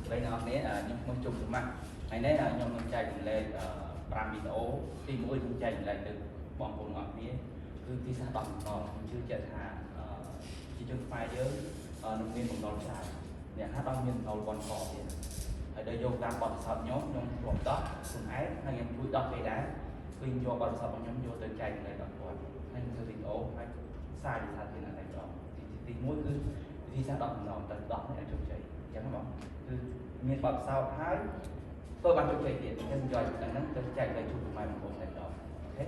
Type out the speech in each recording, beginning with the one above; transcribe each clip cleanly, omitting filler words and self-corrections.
ស្ដីអ្នកនរគ្នាខ្ញុំឈ្មោះជុំសមៈថ្ងៃនេះខ្ញុំនឹងចែករំលែក5វីដេអូទី1ខ្ញុំចែករំលែកទៅបងប្អូនអរគ្នាគឺទីសាស្ត្រដោះបំណុលខ្ញុំជឿជាក់ថាជាជនខ្មែរយើងនឹងមានបំណុលច្រើនអ្នកខ្លះដល់មានបំណុលបនកទៀតហើយដល់យកតាមបទពិសោធន៍ខ្ញុំខ្ញុំធ្លាប់ដោះខ្លួនឯងហើយខ្ញុំជួយដោះគេដែរគឺខ្ញុំយកបទពិសោធន៍របស់ខ្ញុំយកទៅចែករំលែកដល់គាត់ហើយខ្ញុំធ្វើវីដេអូហើយផ្សាយជាសាធារណៈតែម្ដងទី1គឺវិធីសាស្ត្រដោះបំណុលទៅដោះនេះឲ្យជោគជ័យអញ្ចឹងបងគឺមានបទពិសោធន៍ហើយធ្វើបានជោគជ័យទៀតអញ្ចឹងយកចំណុចហ្នឹងទៅចែកឲ្យជួបពុកម៉ែបងប្អូនតែម្ដង OK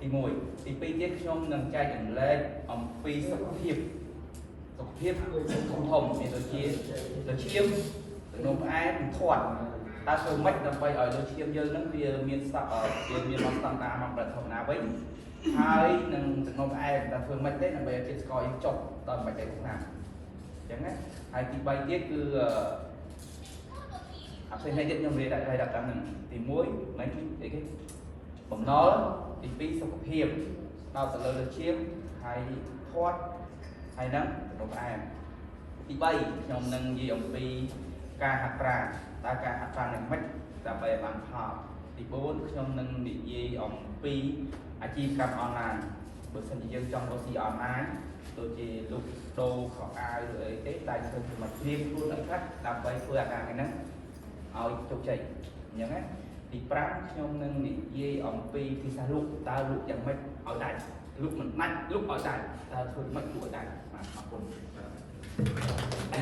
ទី1ទី2ទៀតខ្ញុំនឹងចែករំលែកអំពីសុខភាពសុខភាពធំធំមានដូចជាលើឈាមទឹកនោមផ្អែមធាត់តើធ្វើម៉េចដើម្បីឲ្យលើឈាមយើងហ្នឹងវាមានស្តវាមានមកស្តង់ដារមកប្រធម្មតាវិញហើយនឹងទឹកនោមផ្អែមតើធ្វើម៉េចទេដើម្បីឲ្យជាតិស្ករយើងចុះដល់មិនបាច់ទៅថ្នាំអញ្ចឹងណាហើយទី3ទៀតគឺអាផ្សេងៗទៀតខ្ញុំរៀនដាក់ដាក់តាមហ្នឹងទី1មិនអីគេបំណុលទី2សុខភាពដោតទៅលើលើឈាមហើយធាត់ហើយហ្នឹងទឹកនោមផ្អែមទី3ខ្ញុំនឹងនិយាយអំពីការហាត់ប្រាណតើការហាត់ប្រាណនេះម៉េចដើម្បីឲ្យបានផលទី4ខ្ញុំនឹងនិយាយអំពីអាជីវកម្មអនឡាញបើសិនជាយើងចង់រកស៊ីអនឡាញដូចជាលក់ដូរខោអាវឬអីទេតែធ្វើមកត្រៀមខ្លួនឲ្យខ្លះដើម្បីធ្វើអាការហ្នឹងឲ្យជោគជ័យអញ្ចឹងណាទី5ខ្ញុំនឹងនិយាយអំពីវិធីសាស្ត្រលក់តើលក់យ៉ាងម៉េចឲ្យដាច់លក់មិនដាច់លក់ឲ្យដាច់តើធ្វើម៉េចលក់ឲ្យដាច់បាទអរគុណ។